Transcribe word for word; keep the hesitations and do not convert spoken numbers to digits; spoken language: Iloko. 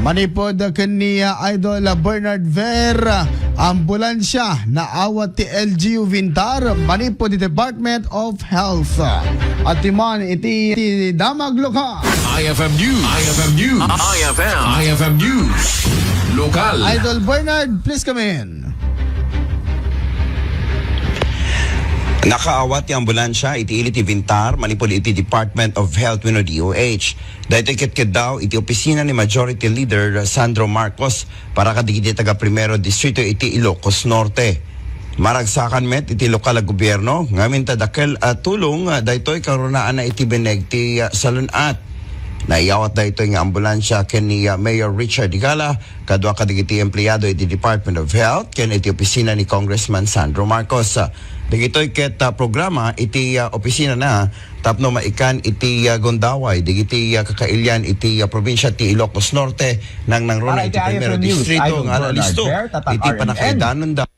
Manipod ken ni, ah, Idol Bernard Ver, ambulansya naawat ti L G U Vintar, manipod ti Department of Health. At ti man iti, iti Damag Lokal. I F M News. I F M News. I F M. I F M News. Lokal. Idol Bernard, please come in. Nakaawat ti ambulansya iti ili ti Vintar, manipod iti Department of Health wenno D O H. Daytoy ket ket daw iti opisina ni Majority Leader Sandro Marcos para kadagiti taga Primero Distrito iti Ilocos Norte. Maragsakan met iti lokal a gobierno ngamin ta dakkel a tulong, ah, daytoy karunaanna iti binneg ti, ah, salun-at. Naiyawat daytoy nga ambulansya ken ni, ah, Mayor Richard Higala kadua kadagiti empleado iti Department of Health ken iti opisina ni Congressman Sandro Marcos. Ah, dagitoy ket, ah, programa iti, ah, opisinana tapno maikan iti, ah, gundaway dagiti, ah, kakailian iti, ah, probinsia ti Ilocos Norte, nangnangruna iti Primero Distrito nga alisto iti panakaidananda.